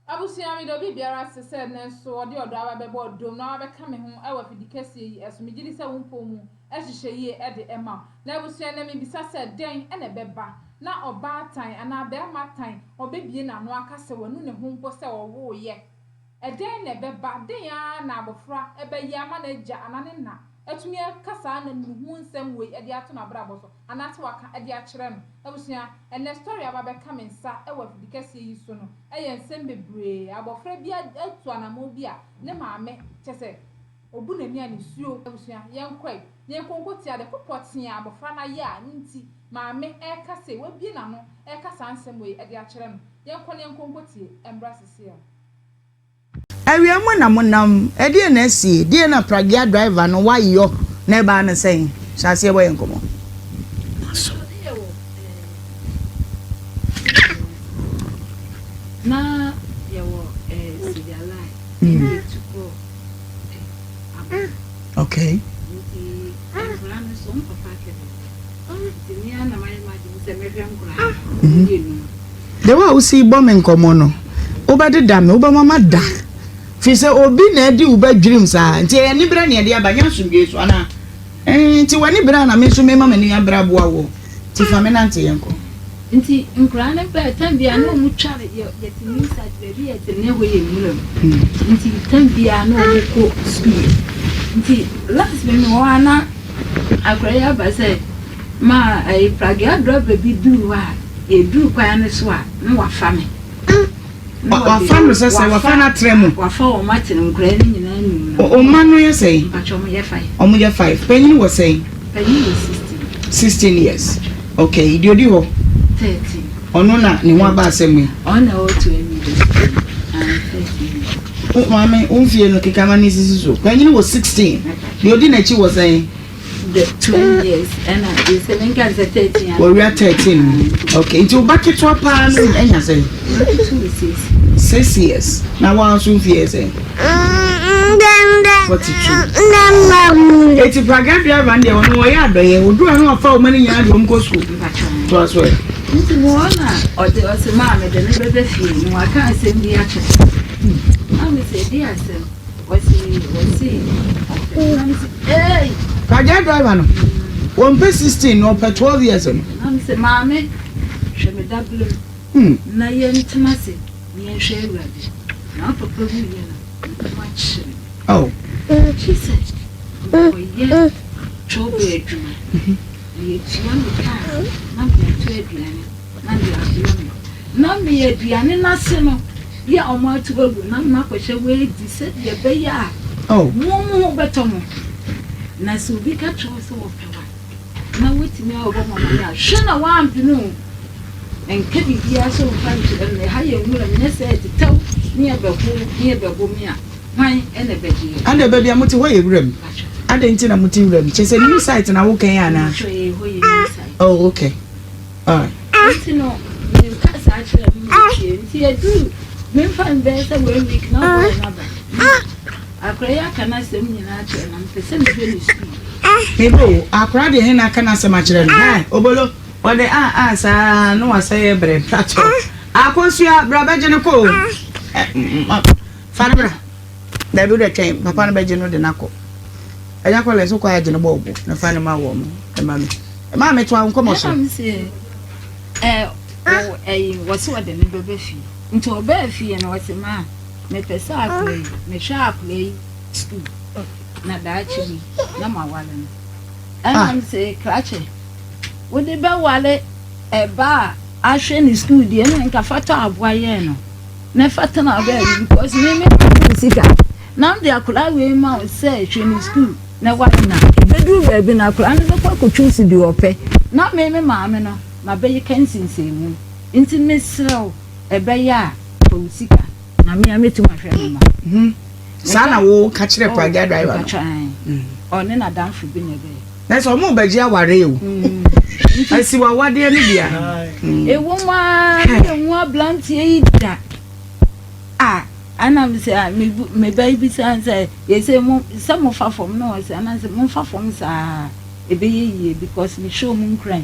Abusua, meda obi biara ase sɛ nnɛ nso ɔde ɔdɔ aba bɛbɔ ɔdom na wabɛka me ho wɔ afidi kɛseɛ yi so. Megye di sɛ wo mpɔw mu hyehyɛ yie de ma wo. Na abusua, nnɛ mebisa sɛ dɛn na ɛbɛba na ɔbaatan anaa barima tan ɔbɛbue n'ano aka sɛ wanu ne ho mpo sɛ ɔwooyɛ? Ɛdɛn na ɛbɛba? Dɛn ara na abɔfra bɛyɛ ama n'agya anaa ne na atumi aka saa nnuhu nsɛm wei de ato n'abrabɔ so anaasɛ waka de akyerɛ no? Abusua, ɛnnɛ story a aba abɛka me nsa wɔ afidi kɛseɛ yi so no yɛ nsɛm bebree. Abɔfra bi atu anammɔn bi a ne maame, kyerɛ sɛ, ɔbu n'ani a nisuo. Abusua, yɛnkɔ ɛ, na yɛnkɔ nkɔtie ade ko pɔtee a abɔfra no ayɛ a ne nti maame reka sei, wabue n'ano reka saa nsɛm wei de akyerɛ no. Yɛnkɔ na yɛnkɔ nkɔtie mmra seesei ara. Awia mu na monam, ɛdeɛn na asie? Deɛn na pragea driver no wayɔ na ɛbaa no sɛn? Hyɛ aseɛ bɔ yɛn nkɔmmɔ. Na yɛwɔ Sigalai ɛna yɛtu kɔ Abɔfo. Okay. Nti nkwadaa no nso wɔn papa ahwɛ baabi. Nti me ara na mayɛ m'adwene sɛ mɛhwɛ nkwadaa no wɔn yɛ num. The way a wosi bɔ me nkɔmmɔ no, wobɛdeda me, wobɛma mada. Firi sɛ obi na adi wo ba dwirim saa. Nti ɛyɛ aniberɛ na yɛde aba, nyɛ asomdwoeɛ so anaa? Ɛɛ, nti w'ani bere a na me nso mema m'ani abere aboa woɔ. Nti fa me nante yɛnkɔ. Nti nkwadaa no bɛɛ, tam biara na wɔn tware, yɛ, yɛte new site, baabi yɛte no na ɛhɔ yɛ nwura mu. Nti tam biara na wɔn kɔ sukuu. Nti last me wɔ hɔ a na akwadaa yi aba sɛ, ma ɛyi pragea drɔba bi duru hɔ a, yɛduru kwan no so a, na wafa me. Wafa no sɛ sɛ wafa no atra mu. Wafa wɔn atena nkwadaa no nyinaa num no. Ɔma no yɛ sɛn? Mpakyɛ wɔn yɛ five. Wɔn yɛ five. Panyin wɔ sɛn? Panyin wɔ 16. 16 years. Okay, deɛ odi hɔ? 13. Ɔno na ne ho aba asɛm yi. Ɔno na ɔwɔ 12 years. Ah, 13 years. Wo maame, wo mfie no keka ma ne sisi so. Panyin wɔ 16. Deɛ odi n'akyi wɔ sɛn? The 12 years ɛna yɛsɛ menka sɛ 13. Wɔwia 13 mu. Okay, nti wo ba ketewa paa no anya sɛn? 6 years. Na wɔn nso mfie yɛ sɛn? 42. Eti praga driver no deɛ ɔno ɔyɛ adɔyɛ. Oduru ano afa wɔn ani nyinaa de wɔn kɔ sukuu. Toa so ɛ. Nti mo hɔ na ɔde ɔsɛ maa me de ne bɛbɛ fie na waka asɛm bi akyerɛ. Maame sɛ ɛdi asɛm. Wɔsi wɔsi ɔpɛ na me sɛ ee. Pragya driver no wɔmpɛ 16 no ɔpɛ 12 years no. Na me sɛ maame hwɛ me dabere mu na yɛntena ase na yɛnhwɛ Awurade na wo papa wuiɛ no me ho akyere me. Oh. Gye sɛ mekɔyɛ twɔbɛ adwuma na yɛtua me ka a na mede atɔ aduane. Na deɛ abrɛ me na meyɛ aduane no ase no yɛ a wɔato agu na makɔhyɛ hɔ adi sɛdeɛ ɛbɛyɛ a mo mo ho bɛtɔ mo. Na sɛ obi ka kyerɛ wo sɛ ɔpɛ wo a, na woatumi abɔ mo amanneɛ a, hwɛ na woampene o. Nka biribiara sɛ womfa nkyerɛ no. Ɛha yɛ nwuram, nyɛ sɛ ɛtetɛw ne ɛbɛhow ne ɛbɛbo me a, hwan na ɛbɛgye yɛn? Adɛn, baabi a mote hɔ yɛ wuram? Adɛn nti na mote wuram? Kyerɛ sɛ new site na woka yi anaa? Mpakyɛ, ɛhɔ yɛ new site. Oh, okay. Nti no meka saa kyerɛ no ma otie. Nti ɛduru memfa no bɛyɛ sɛ one week na boy no aba. Akora yi aka n'asɛm nyinaa akyerɛ na mepɛ sɛ mehwɛ ne sukuu. Meba o, akora deɛ he na aka n'asɛm akyerɛ no? Hi, obolo, ɔde a a saa na wasɛ yɛ brɛ mpakyɛw. Akosua, bra bɛgye no kɔ o. Fa no bra. Dabi wode twɛn, papa no bɛgye no de no akɔ. Agya kɔlɛ so kɔ agye no bɔ ɔbo na fa no ma wɔ mo ɛma me. Ɛma me toa nkɔmɔ so. Ɛna me se ɛ o ɛyi wɔsi wɔde ne bɛbɛ fie nti ɔbɛɛ fie no wɔsi ma mepɛ sɛ akora yi mehwɛ akora yi sukuu na daakye bi na ma wale no ɛna me se krakye wode bɛwale ɛba a ahwɛ ne sukuu deɛ ɛna nka fa tɔ aboa yɛn no na fa tena baabi because me me sika na mede akwadaa wei ma wo sɛ hwɛ ne sukuu na ware na ɛbɛduru baabi no akwadaa no bɛkɔ akɔtwi si deɛ ɔpɛ na me me maame no mabɛyɛ ka nsinsɛnmu nti mesrɛ wo ɛbɛyɛ a fa wo sika na me a mɛtumi ahwɛ me ma. Hmm. Saa na wo ka kyerɛ pragya driver no. Ɔne n'adamfo bi na ɛbɛyɛ. Na sɛ ɔmo bɛgye aware o. Asi w'awadeɛ no bia. Ɛwɔ mu ara ne yɛhu aberanteɛ yi da. A ɛna me sɛ me ba yi bisa sɛ yɛsɛ mo sɛ mofa fam na ɔsɛ ɛna sɛ momfa fam saa ɛbɛyɛ yie because mehyɛ ɔmo nkuran.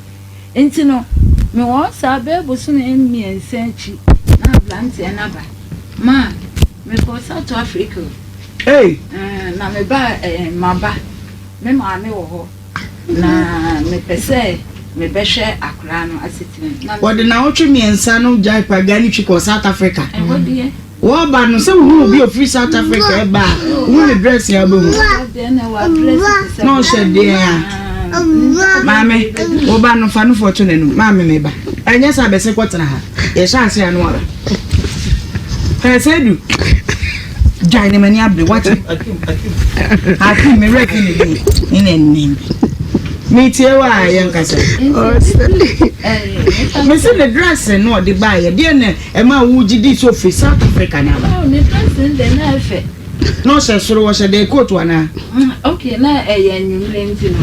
Nti no mewɔ saa bɛyɛ bosome mmiɛnsa akyi na aberanteɛ no aba. Ma, mekɔɔ South Africa o. Ei! Ɛɛ, na mebaa ɛɛ maba. Me maame wɔ hɔ, na mepɛ sɛ mebɛhwɛ akwadaa no asetena mu. Na Wɔde naawɔtwe mmiɛnsa no gyae paga no twi kɔɔ South Africa. Ɛhɔ deɛ. Wɔreba no, sɛ wohu obi a ofiri South Africa reba a, wohu ne dress a wobɛhu. Na ɔhyɛ deɛ a. Maame, wo ba no fa nufoɔ to n'anum. Maame me ba. Ɛnyɛ sɛ abɛse kɔtena ha. Yɛhyɛ ase ano aba. Hɛ sɛ du. Gyae ne m'ani abere wate. Akim me werɛ fi ne din ne n'anim. Metie wo a yɛnkasa. Mese ne dress no ɔde baeɛ deɛ na Ɛma wo gye di sɛ ofiri South Africa na aba. Oh, ne dressing de na ɛfɛ. Na ɔhyɛ soro, ɔhyɛ dɛn coat anaa? Mm, okay, na ɛyɛ anwummere nti no.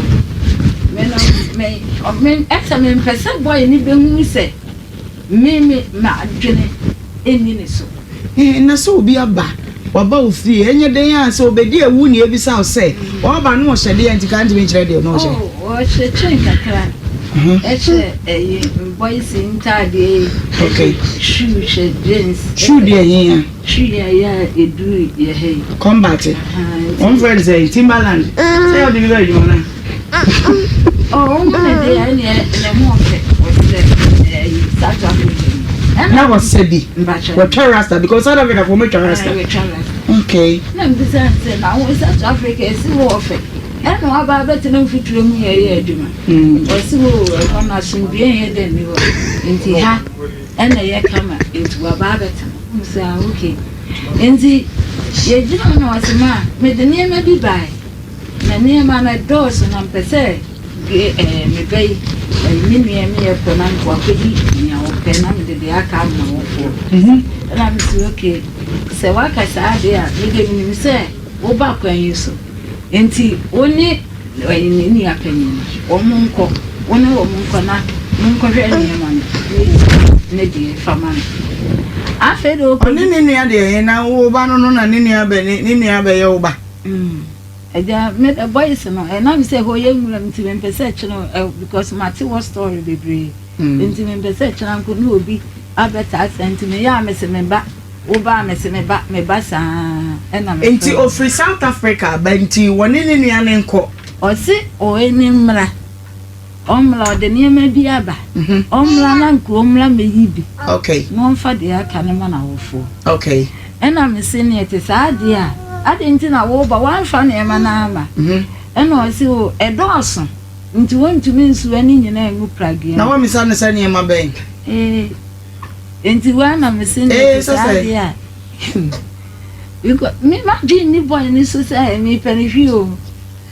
Me no, me, me, ɛsɛ me mpɛ sɛ boy ne bɛhu sɛ me me m'adwene ɛnni ne so. Eh, na sɛ obi aba, waba wo fie, ɛnyɛ dɛn a sɛ obedi awu na ebisa wo sɛ, ɔba no ɔhyɛ deɛ nti ka ntumi nkyerɛ deɛ na ɔhyɛ. Oh, ɔhyɛ chain kakra. Ɛhyɛ ɛyi boys ntaadeɛ yi. Okay. Shoe hyɛ jeans. Shoe deɛ he a? Shoe yɛ yɛ a eduru yɛ ha yi. Combat. Wɔn frɛ no sɛ Timberland. Sɛ ɔde bi bɛ adwuma na. Oh, wɔn ne deɛ ɛne ne ho ɔfɛ wɔsɛ ɛyi South Africa. Na wɔsɛ bi. Wɔtwa rasta because South Africa fo wɔn twa rasta. Wɔtwa rasta. Okay. Na mbisa nsɛ na wɔn South Africa esi wɔ ɔfɛ. Ɛna waba abɛtena mfuturo mu yɛyɛ adwuma. Ɔse oo ɛhɔ no asomdwoeɛ nyɛ dɛ nni hɔ nti ha ɛna ɛyɛ kama nti waba abɛtena. Mese ah ok. Nti yɛgyina hɔ na ɔse ma mede nneɛma bi bae na nneɛma no ɛdɔɔso na mpɛ sɛ eh, me ba yi me nua mi yɛkɔ na nka wakɔdi nea ɔpɛ na mede deɛ aka ama wɔfoɔ. Ɛna mese ok sɛ waka saa deɛ a mede menim sɛ Woba kwan yi so nti, wo ne ne nua panyin no, wɔn nkɔ, wo ne wɔn nkɔ na monkɔhwɛ nneɛma no, ne ne deɛ fa ma no. Afei de ɔkɔdi. Ɔne ne nua deɛ he na wo ba no no na ne nua bɛ ne ne nua bɛyɛ wo ba. Mm. Agya, me de boys no, ɛnam sɛ hɔ yɛ nwuram nti mempɛ sɛ kyerɛ ɛ because mate wɔ story bebree. Mm. Nti mempɛ sɛ kyerɛ nko ne obi abɛtaataa nti meyɛ a mese me ba. Wo ba a mese me ba, me ba saa ɛna me Nti frɛ no. ofiri South Africa aba nti wɔne ne nua no nkɔ. Ɔse ɔne mmra, ɔmmra ɔde nneɛma bi aba, ɔmmra na nka ɔmmra mmɛyi bi Okay. na ɔmfa deɛ aka no ma n'awofoɔ. Okay. Ɛna mese neɛ ɛte saa deɛ a, adɛn nti na woba woamfa nneɛma no amma? Ɛna ɔse o ɛdɔɔso nti wɔntumi nsoa ne nyinaa ngu pragea Na mu. woammisa no sɛ nneɛma bɛn? Ee. Enti wei na mese no Ee, ɛte sɛ saa sɛ. deɛ a because me m'adwene nni boy no so sɛ mepɛ no hwee o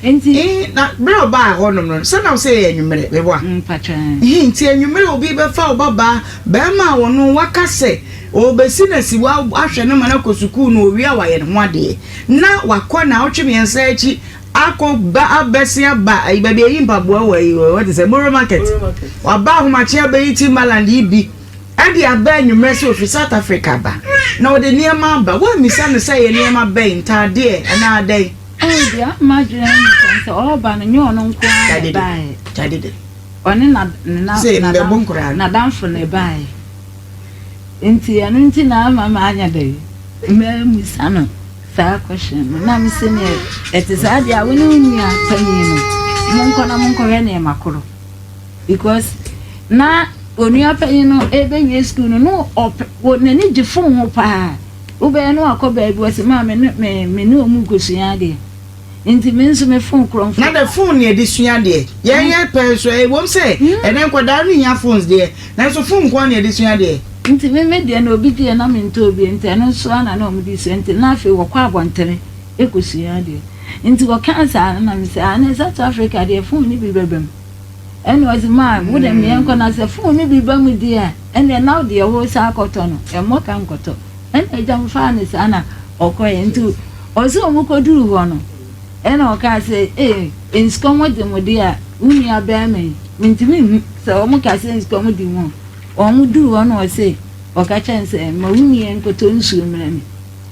enti. Ee, na bere a ɔbaa hɔnom no, sɛ na wo sɛ ɛyɛ anwummere, meboa? Mpakyɛ. Ehe, nti anwummere obi bɛfa wo babaa, barima a ɔno waka sɛ ɔrebɛsi no asiwa ahwɛ no ma no akɔ sukuu no, owie a wayɛ ne ho adeɛ, na wakɔ naawɔtwe mmiɛnsa akyi akɔ ba abɛsen aba ayi baabi ayi mpaboa wɔ ayi wɔte sɛ Borough Market, waba ahomakye abɛyi Timberland yi bi. Ɛde aba anwummerɛ sɛ ɔfiri South Africa aba, na ɔde nneɛma aba. Woammisa no sɛ ɛyɛ nneɛma bɛn, ntaadeɛ anaa dɛn? Oh, deɛ ama adwene ne sɛ sɛ ɔreba no, nyɛ ɔno nko ara na ɛbaeɛ. Kyade de. Ɔne na, ne na, Sɛ mbɛbɔ nkoraa no. n'adamfo na ɛbaeɛ. Nti ɛno nti na ama manyɛ dɛn, mammisa no saa question no. Na mese neɛ ɛte saa deɛ a, wo ne wo nua panyin no, monkɔ na monkɔhwɛ nneɛma korɔ. Because na onua panyin no ɛbɛwie school no no ɔpɛ wɔ n'ani gye phone ho paa wobɛyɛ no akɔ baabi wɔsi maa me ne me me ne wɔn kosua adeɛ nti me nso me phone korɔmfo. Na the phone na yɛde sua adeɛ yɛn yɛ pɛ nso ɛwom sɛ ɛnɛ nkwadaa no hia phones deɛ nanso phone nko ara na yɛde sua adeɛ. Nti me me deɛ na obi gyeɛ na me ntɔ obi nti ɛno nso ara na na wɔn de sua nti na afei wɔkɔ abɔntene kosua adeɛ nti wɔkaa saa no na me sɛ ah na South Africa deɛ phone no bi bɛba mu. Ɛna ɔse maa wo dɛ meɛ nkɔ na sɛ phone no bi ba mu deɛ a ɛneɛ na wo deɛ wo san akɔtɔ no ɛmmɔ ka nkɔtɔ ɛna agya mo faa no saa na ɔkɔɛ nti ɔse ɔmo kɔduru hɔ no ɛna ɔkaa sɛ ee nsukɔm de mo deɛ a wo nua bɛɛma yi mentumi nhu sɛ ɔmo ka sɛ nsukɔm de mo ɔmo duru hɔ no ɔse ɔka kyerɛ no sɛ ma wo nua nkɔtɔ nsuo mmerɛ me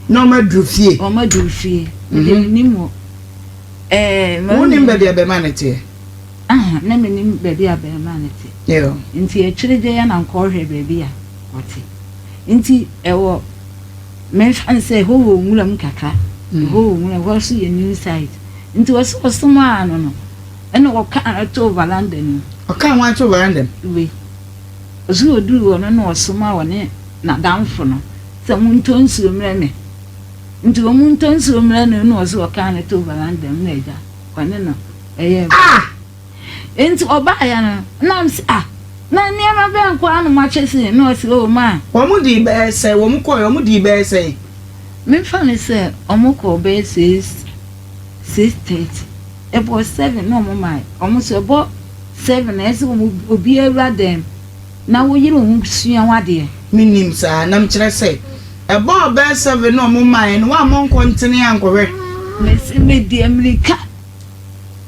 na ɔmo aduru fie ɔmo aduru fie mede menim hɔ ɛɛ wonim baabi a bɛma no teɛ. Aha, na mennim baabi a abarimaa no te. Nti akyire gye yɛ na nkɔɔhwɛ baabi a ɔte. Nti ɛwɔ Memfa no sɛ ɛhɔ wɔ nwura mu kakra, ɛhɔ wɔ nwura mu, ɛhɔ nso yɛ new site. Nti ɔse ɔsomaa no no, ɛna ɔkaa no too veranda no mu. Ɔkaa hwan too veranda mu? Wei. Ɔse ɔduruu hɔ no na ɔsomaa ɔne n'adamfo no sɛ montɔ nsuo mmrɛ me. Nti wɔn ntɔ nsuo mmrɛ no na ɔse ɔkaa no too veranda mu na agya ɔne no ɛyɛɛ Ah! Enti ɔbaeɛ no, na mese, Ah, na nneɛma bɛn nko ara na moakyɛ sei? Na ɔse, Oh, ma. Wɔn dii bɛyɛ sɛn? Wɔn kɔeɛ, wɔn dii bɛyɛ sɛn? Memfa no sɛ wɔn kɔɔ bɛyɛ six, 6:30. Ɛbɔɔ seven na wɔn mae. Wɔn nso ɛbɔ seven a, ɛsɛ sɛ wɔn, obiara wura dan mu na woyere wo ho sua w'adeɛ. Mennim saa, na mekyerɛ sɛ, ɛbɔɔ bɛyɛ seven na wɔn maeɛ no, woammɔ nkɔntene ankɔhwɛ? Mese, mede ammirika.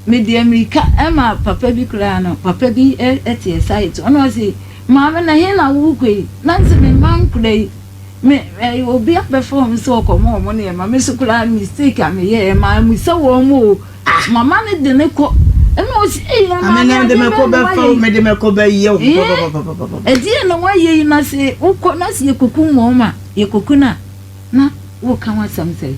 Mede amirika ma papa bi koraa no, papa bi te site hɔ na ɔse, maame na he na worekɔ yi? Na mese me mma nkora yi, me obi abɛfa wɔn sɛ ɔkɔma wɔn nneɛma, me so koraa mistake a meyɛɛ mammisa wɔn o, mama no de ne kɔ. Ɛna ɔse, ei na maame adeɛ bɛn na woayɛ yi? Mede mɛkɔ bɛyɛ wo papapapapa. Ɛdeɛn na woayɛ yi na se wokɔ na se yɛkɔkum wɔn a, yɛkɔku no a? Na woreka ho asɛm sɛn?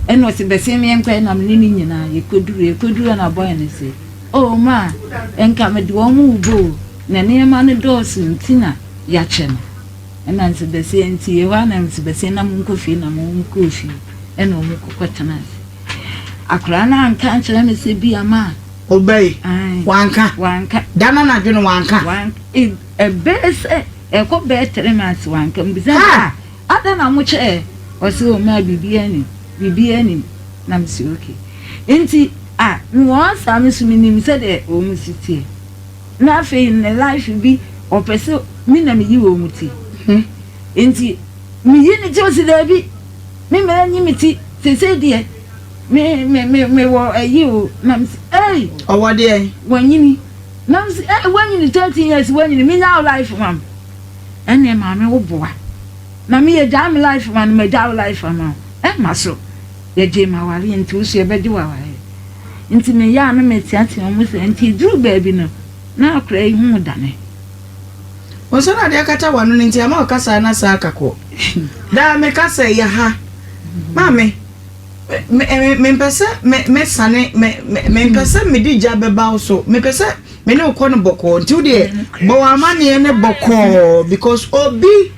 Ɛna ɔse, Bɛsen me nkɔ na me ne no nyinaa yɛkɔduru. Yɛkɔduru hɔ na boy no se, Oh ma, nka mede wɔn rebɔ o, na nneɛma no dɔɔso nti na yɛakyɛ no. Ɛna nse bɛsen nti ɛhɔ ara na mese bɛsen na monkɔ fie na wɔkɔɔ fie ɛna wɔkɔkɔtena ase. Akwadaa no anka ankyerɛ me sɛ bi ama a. Ɔba yi, Ae. wanka? Wanka. Da no anadwo no wanka? Wanka. Ɛbɛyɛ sɛ ɛkɔ bɛyɛ 3 months wanka. Mebisa no sɛ, ah, Adɛn na mo kyɛɛ? Ɔse oh maa biribiaa nnim, biribiaa nnim. Na me se okay. Nti ah me wɔ hɔ saa me nso me nim sɛdeɛ wɔn si teɛ. Na afei ne life bi ɔpɛ sɛ me na me yi wɔn ti. Nti me yi ne ti ɔse daabi me mmerɛ nyi me ti sesei deɛ me me me me wɔ ayi o. Na me se ei. Ɔwɔ deɛn? Wanyini. Na me se ei wanyini 13 years wanyini me nya wo life ma me. Ɛneɛ maame wo boa na me yɛ gyaa me life ma no ma gyaa wo life ama wo ɛmma so yɛ gyee ma awareɛ nti wo so yɛ bɛgye wo awareɛ nti me yɛ a na me teatea wɔn sɛ nti eduru baabi no na akora yi ho dane. Wo nsa na ade akata w'ano no nti ama wo kasa no asan aka kɔ. Daa meka sɛ yɛ ha. Maame, me, me, mempɛ sɛ me, mesane, me, me, mempɛ sɛ mede gya bɛba wo so. Mepɛ sɛ me ne wo kɔ no bɔkɔɔ. Nti wo deɛ, bɔ w'amanneɛ no bɔkɔɔ because obi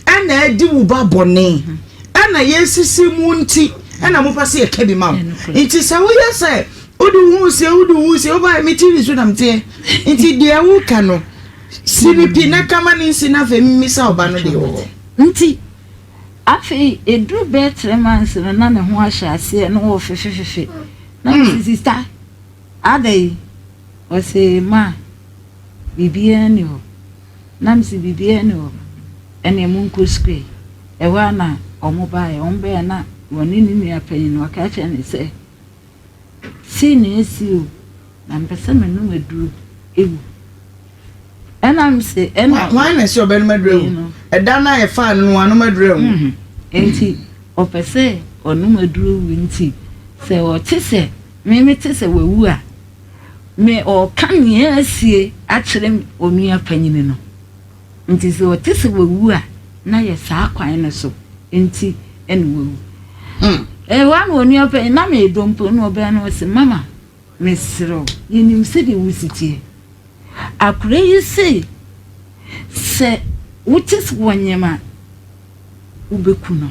ɛna adi wo ba bɔne. Ɛna yɛsisi mu nti, ɛna mopɛ sɛ yɛka bi ma wo. Nti sɛ woyɛ sɛ wode wo ho sie, wode wo ho sie, wobaeɛ me TV so na meteɛ. Nti deɛ woka no, si no pi na kama no nsi na afei mmisa wo ba no deɛ wɔ hɔ. Nti Afei ɛduru bɛyɛ 3 months no na ne ho ahyɛ aseɛ na ɔfefefefe na mese sista adɛn? Ɔse ma biribiara nni hɔ na mese biribiara nni hɔ ɛneɛ monkɔ sukuu. Ɛhɔ ara na wɔn baeɛ, wɔn baeɛ na wɔne ne nua panyin no ɔka kyerɛ ne sɛ Sei na asi o, na mepɛ sɛ menom aduro wu. Ɛna mese ɛna. Hwan na ɛsɛ ɔbɛnom aduro awu? Ɛda no a yɛfaa no no wanom aduro anwu. Mhm. Nti ɔpɛ sɛ ɔnom aduro wu nti sɛ ɔte sɛ me mete sɛ wawu a, me ɔka nea asie akyerɛ onua panyini no. Nti sɛ ɔte sɛ wawu a, na yɛ saa kwan no so nti na wawu. Ɛhɔ ara na onua panyin, na meredɔ mpo, na ɔbɛn no ɔse, Mama, mesrɛ wo, yɛnim sɛdeɛ wo si teɛ. Akora yi se, sɛ wote sɛ wɔnyem a, wobɛku no.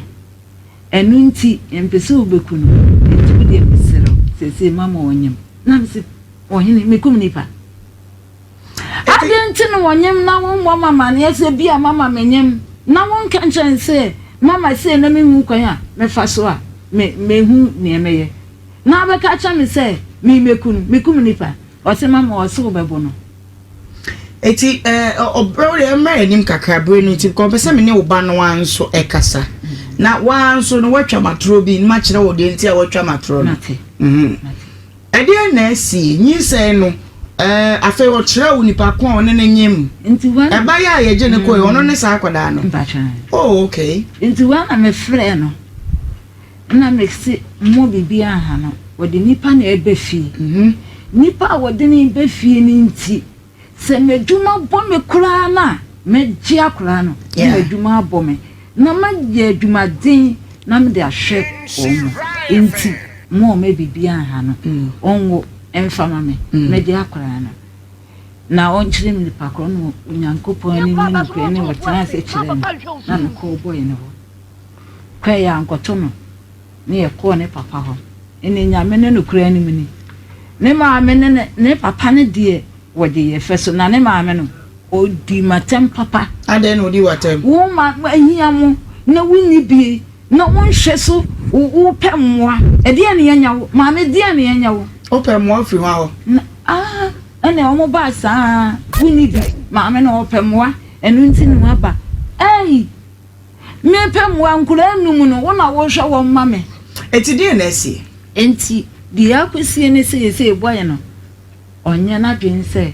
Ɛno nti, yɛmpɛ sɛ wobɛku no. Nti wo deɛ mesrɛ wo, seesei mama ɔnyem. Na mese, Ɔhene, mekum nipa? Adɛn nti na wɔnyem na wommɔ me amanneɛ sɛ bi a mama menyem, na wonka nkyerɛ me sɛ mama sei na menhu kwan a mɛfa so a me mehu nea mɛyɛ, na wobɛka akyerɛ me sɛ memmɛku no, mekum nipa? Ɔse mama ɔse wobɛbo no. Eti eh, ɔbrɛ wo deɛ mmra anim kakra bere no nti because ɔpɛ sɛ me ne wo ba no ara nso ɛkasa na waa nso no woatwa matorɔ bi na makyerɛ wo deɛ nti a woatwa matorɔ no. Mate. Mhm. Mate. Ɛdeɛn na asie? Nyinsɛn no, ɛɛ, afei ɔkyerɛɛ onipa ko a ɔne no nyem. Nti hɔ na. Ɛbaeɛ a yɛgye no kɔe, ɔno ne saa akwadaa no? Mpakyɛ. Oh, okay. Nti hɔ na mefrɛɛ no, na mese mmɔ biribiara nha no, wɔde nipa na ɛba fie. Nipa a wɔde no ba fie no nti, sɛ m'adwuma bɔ me koraa no a, mɛgye akwadaa no, na m'adwuma abɔ me. Na mayɛ adwumaden na mede ahwɛ wɔn. Enti mo a ɔmma biribiara nha no, ɔnwo mfa ma me, mɛgye akwadaa no. Na ɔnkyerɛ me nipa korɔ no Onyankopɔn anim ne nokorɛ ne ɔtenaa ase kyerɛɛ me, na mekɔɔ bɔe no hɔ. Kɔɛ ankɔto no, ne yɛkɔɔ ne papa hɔ. Ɛnna Nyame ne nokorɛ anim ni. Ne maame ne ne papa no deɛ wɔgye yɛ fɛ so, na ne maame no, ɔdi m'atɛm papa. Adɛn na ɔdi w'atɛm? Wo ma ahia mo na wonni bie na wonhwɛ so wopɛ mmoa. Ɛdeɛn na yɛnyɛ wo? Maame, deɛn na yɛnyɛ wo? Wopɛ mmoa firi hwan hɔ? Na ah, ɛnna wɔn baa saa, wonni bi. Maame no ɔpɛ mmoa, ɛno nti na waba. Ei! Mepɛ mmoa, nkwadaa nnum no, wo na wohwɛ wɔn ma me. Enti deɛn na asie? Enti deɛ akɔsie ne sɛ, seesei boy no, ɔnyɛ n'adwene sɛ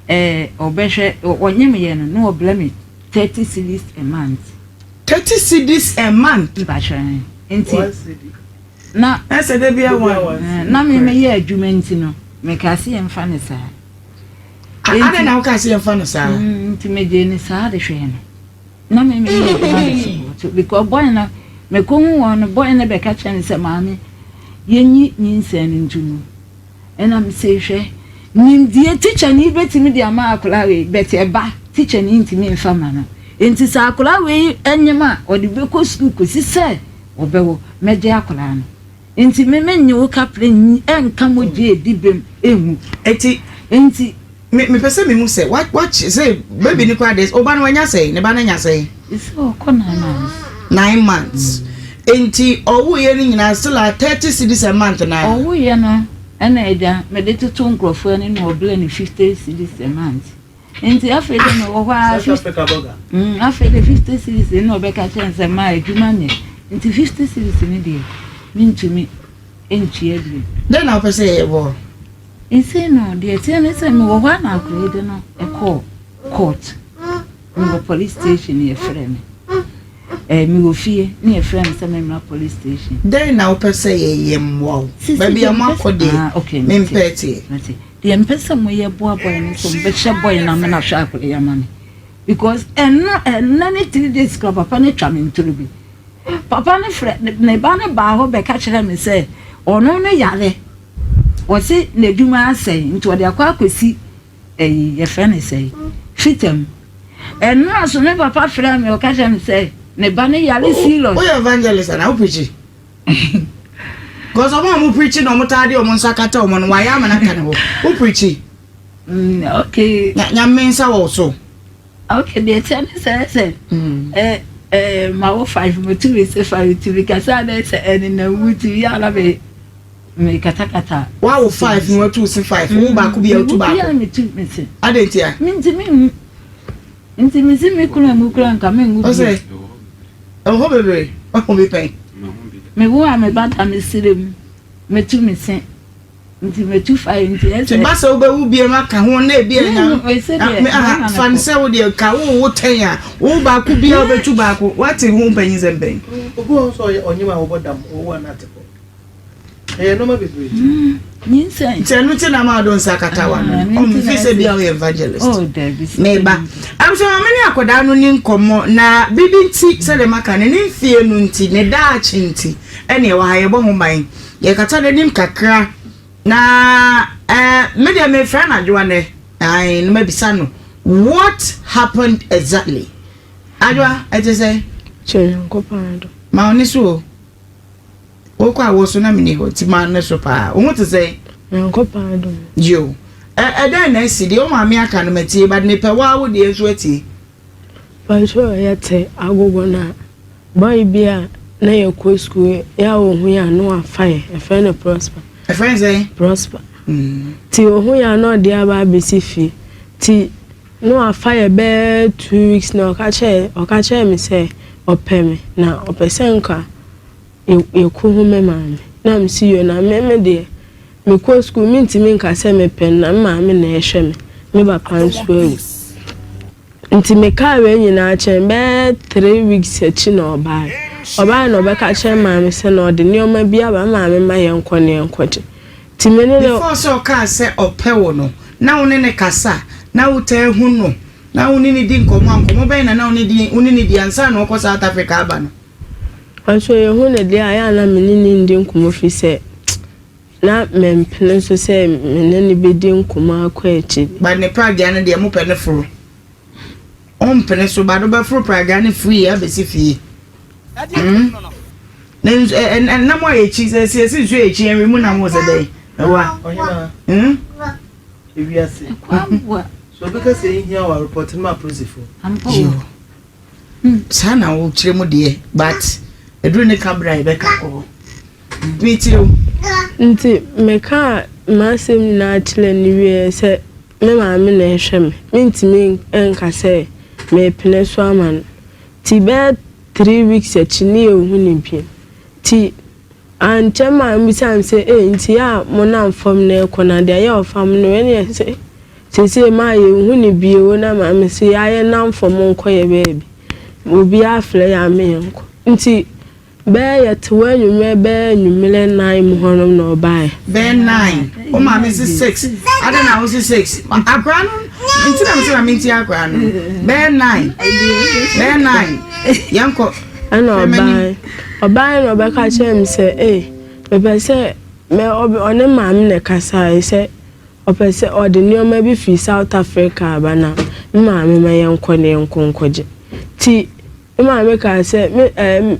ɛɛ ɔbɛhwɛ, ɔnyem yɛ no na ɔbrɛ me 30 cedis a month. 30 cedis a month? Mpakyɛ, nti na. Ɛsɛ da bia one. Na me meyɛ adwuma nti no, mekaa sɛ yɛmfa no saa. Adɛn na wokaa sɛ yɛmfa no saa? Nti megyee no saa de hwɛɛ no. Na me meyɛ adwuma de support because boy no mekɔhu wɔn no boy no bɛka kyerɛ me sɛ maame yɛnyi nyinsɛn no nto mu ɛna me sɛ hwɛ nimdeɛ teacher ni bɛtumi de ama akwadaa wei but ɛba teacher ni ntumi mfa ma no nti sɛ akwadaa wei nyem a ɔde bɛkɔ sukuu kɔsi sɛ ɔbɛwɔ mɛgye akwadaa no nti me menye wo kaprɛ nka mogya ɛdi bem ɛnwu Eti nti Me mepɛ sɛ mehu sɛ wa wakye sɛ baby no koraa deɛ ɔba no wanya sɛn ne ba no anya sɛn. Sɛ ɔkɔ nine months. Nine months nti ɔwoyɛ no nyinaa still a 30 cedis a month na. Ɔwoyɛ no ɛna agya mede toto nkurɔfoɔ ani na ɔbrɛ no 50 cedis a month nti afei de mewɔ hɔ ara South Africa burger. Afei de 50 cedis na ɔbɛka kyerɛ no sɛ maa adwuma nyɛ nti 50 cedis no deɛ mentumi ntua bio. Dɛn na wopɛ sɛ yɛyɛ bɔ? Nsei no, deɛ ɛteɛ ne sɛ mewɔ hɔ a na akwadaa yi de no kɔɔ court. Mewɔ police station na yɛfrɛ me. Eh, mewɔ fie na yɛfrɛ me sɛ memmra police station. Dɛn na wopɛ sɛ yɛyɛ mmoa wo? Sisi Baabi deɛ a mepɛ moakɔ sɛ deɛ, ah, okay, mempɛ mate, teɛ. mate. Deɛ mepɛ sɛ moyɛ boaboa ne sɛ mobɛhyɛ bɔe no amena hwɛ akwadaa yi ama me. Because ɛno ɛnna ne 3 days kora papa no atwa me ntoro bi. Papa no frɛ ne ba no baa hɔ bɛka kyerɛ me sɛ ɔno no yare. Wɔse n'adwuma asɛe nti ɔde akɔ akɔsi ɛyi yɛfrɛ no sɛe fitam. Ɛnora so me papa frɛ me ɔka kyerɛ me sɛ ne ba no yare serious. Woyɛ evangelist anaa wo preachi? Because ɔmo a ɔmo preachi na ɔmo taa de ɔmo nsa kata ɔmo no wayɛ ama no aka ne hɔ. Wo preachi? Okay. Nyame nsa wɔ wo so. Okay, deɛ ɛteɛ ne sɛ sɛ ɛ ɛ ma wo five mo tumi se five tumi kasa dɛ sɛ ɛnenam mu tumi yɛ ala me me katakata. Wa wo five na watu se five wo baako bi a wotu baako. Bi a metu me se. Adɛn ntia? Me ntumi nwu. Nti me se me kunu anwu koraa nka me nwu bio. Ɔsɛ ɛwɔ hɔ bebree wahu bi pɛn. Me wo a me ba da me srɛ mu metu me se. Nti metu fae nti ɛsɛ. Nti ba sɛ wobɛwu biam aka ho na ebi anya aha fa no sɛ wo deɛ ka wo wo tɛn a wo baako bia wobɛtu baako wate ho mpanyin sɛ mpɛn. Obi wɔ hɔ nso ɔyɛ ɔnyem a wɔbɔ dam ɔwɔ a n'ate kɔ ɛyɛ nneɛma bebree. Nyinsɛn. Nti ɛno ti na ma ɔdo nsa kata wa no ɔmo fi sɛ bia ɔyɛ evangelist. Oh dabi. Meba. Abusua maame ne akwadaa no ni nkɔmɔ na bibi nti sɛdeɛ maka no ne mfie no nti ne daakye nti ɛne ɛwɔ ha yɛbɔ ho ban. Yɛkata n'anim kakra na eh, me deɛ mefrɛ no Adwoa nɛ, ae, na mabisa no what happened exactly. Adwoa, ɛte sɛ? Kyerɛ Nyankopɔn adom. Ma wo ne so o. Wokɔ a wo so na menni hɔ nti ma ne so paa. Wo ho te sɛ? Nyankopɔn adom. Yo. Ɛ ɛdɛn na asi? Deɛ wo maame aka no matie but mepɛ wo ara wo deɛ nso atie. Patrol yɛtse agogo no a, boy bi a na yɛkɔ skuul yɛ a ohu yɛn a na ɔafa yɛn, yɛfrɛ no Prosper. Yɛfrɛ no sɛn? Prosper. Ntsi ohu yɛn a na ɔde yɛn aba abesi fie. Ntsi na ɔafa yɛn bɛyɛ 2 weeks na ɔka kyerɛɛ ɔka kyerɛɛ me sɛ ɔpɛ me na ɔpɛ sɛ nka yɛkohu me maame. Na mese yoo na me me deɛ mekɔ skuul mentumi nka sɛ mepɛ no na me maame na ɛhwɛ me, me papa nso awu. Nti mekaa wei nyinaa kyerɛ no, bɛyɛ 3 weeks akyi na ɔbaeɛ. Ɔbaeɛ na ɔbɛka kyerɛ maame sɛ na ɔde nneɛma bi aba, me maame ma yɛnkɔ na yɛnkɔgye. Nti me ne no. Before sɛ ɔkaa sɛ ɔpɛ wo no, na wo ne no kasa? Na wotaa hu no? Na wo ne no di nkɔmmɔ a, nkɔmmɔ bɛn na na wo ne di, wo ne no di ansa na ɔkɔ South Africa aba no? Ɔnso yɛhu no deɛ a, ɛyɛ a na me ne no nni nkɔmmɔ firi sɛ na mempene so sɛ me ne no bɛdi nkɔmmɔ akɔ akyiri. But ne pragea no deɛ mopɛ ne foro. Wompene so but wobɛforo pragea no free abɛsi fie. Hmm? Na nsu ɛ ɛ nam a yɛkyi sɛ sɛ yɛsi nsuo yɛkyi ɛnwe mu nam wɔ sɛ dɛn? Ɛwa. Ɔhema. Hmm? Ewiase. So obi ka sɛ ehia wa report no ma apolisifo. Yo. Saa na wokyerɛ mu deɛ but ɛduru ne ka berɛ a yɛbɛka kɔ hɔ. Metie o. Nti mekaa m'asɛm nyinaa kyerɛɛ no wieɛ sɛ me maame na ɛhwɛ me, mentumi nka sɛ merepene so ama no. Nti bɛyɛ tree weeks akyi ne yɛnhu no bio. Nti ankyɛ maa mbisaa no sɛ ei nti yɛ a monam fam na ɛkɔ no adeɛ a yɛ a ɔfa mo no ɛne sɛ seesei maa yɛnhu no bio na maame se yɛ a yɛnam fam nkɔ yɛ baabi. Obiara frɛ yɛ a me yɛnkɔ. Nti Bɛyɛ yɛte hɔ anwummerɛ bɛyɛ anwummerɛ nan mu hɔnom na ɔbaeɛ. Bɛyɛ nine wo maame si six adɛn na wo si six akwadaa no nti na mesɛ ma mentie akwadaa no bɛyɛ nine bɛyɛ nine yɛnkɔ. Ɛna ɔbaeɛ ɔbaeɛ na ɔbɛka kyerɛ me sɛ ee mepɛ sɛ mɛ ɔne maame na ɛkasaeɛ sɛ ɔpɛ sɛ ɔde nneɛma bi firi South Africa aba na me maame ma yɛnkɔ na yɛnkɔ nkɔgye ti. Me maame kaa sɛ, me ɛɛ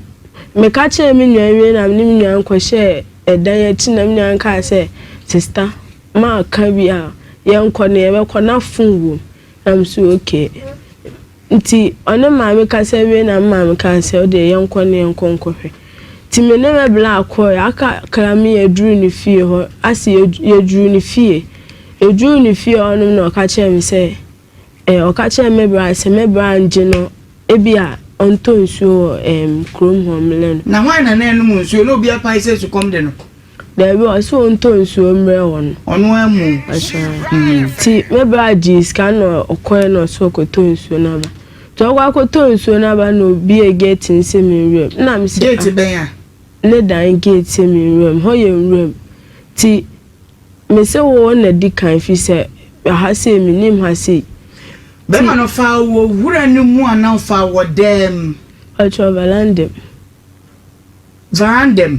meka kyerɛɛ me nua wie na me ne me nua no kɔhyɛɛ ɛdan akyi na me nua no kaa sɛ, sista, maka bi a, yɛnkɔ no yɛbɛkɔ na fon wom. Na me so okay. Nti ɔne maame kasa wie na me maame kaa sɛ ɔdeɛ yɛnkɔ no yɛnkɔ nkɔhwɛ. Nti me ne me bla kɔɛ, aka kakra me yɛduru ne fie hɔ, ase yɛduru ne fie. Yɛduru ne fie hɔnom na ɔka kyerɛɛ me sɛ, Ɛ, ɔka kyerɛɛ me bra sɛ me bra ngye no, ebia ɔntɔ nsuo wɔ ɛɛm kurom hɔ mmrɛ no. Na hwan na na ɛnom nsuo? Na obi apae sɛ sukɔm de no. Daabi, ɔse ɔntɔ nsuo mmrɛ wɔn. Ɔno ammu. Ɔhyɛ. Nti me bra gyee sika na ɔkɔɛ na ɔse ɔkɔtɔ nsuo no aba. Nti ɔkɔ akɔtɔ nsuo no aba na obiee gate no sɛ menwura mu. Nna mese ah. Gate bɛn a? Ne dan gate sɛ menwura mu. Hɔ yɛ nwura mu. Nti Me se wo na di kan fi sɛ ha sei me nim ha sei. Bɛma no faa wɔ wura no mu anaa ɔfaa wɔ dɛm? Ɔkyerɛ veranda mu. Veranda mu.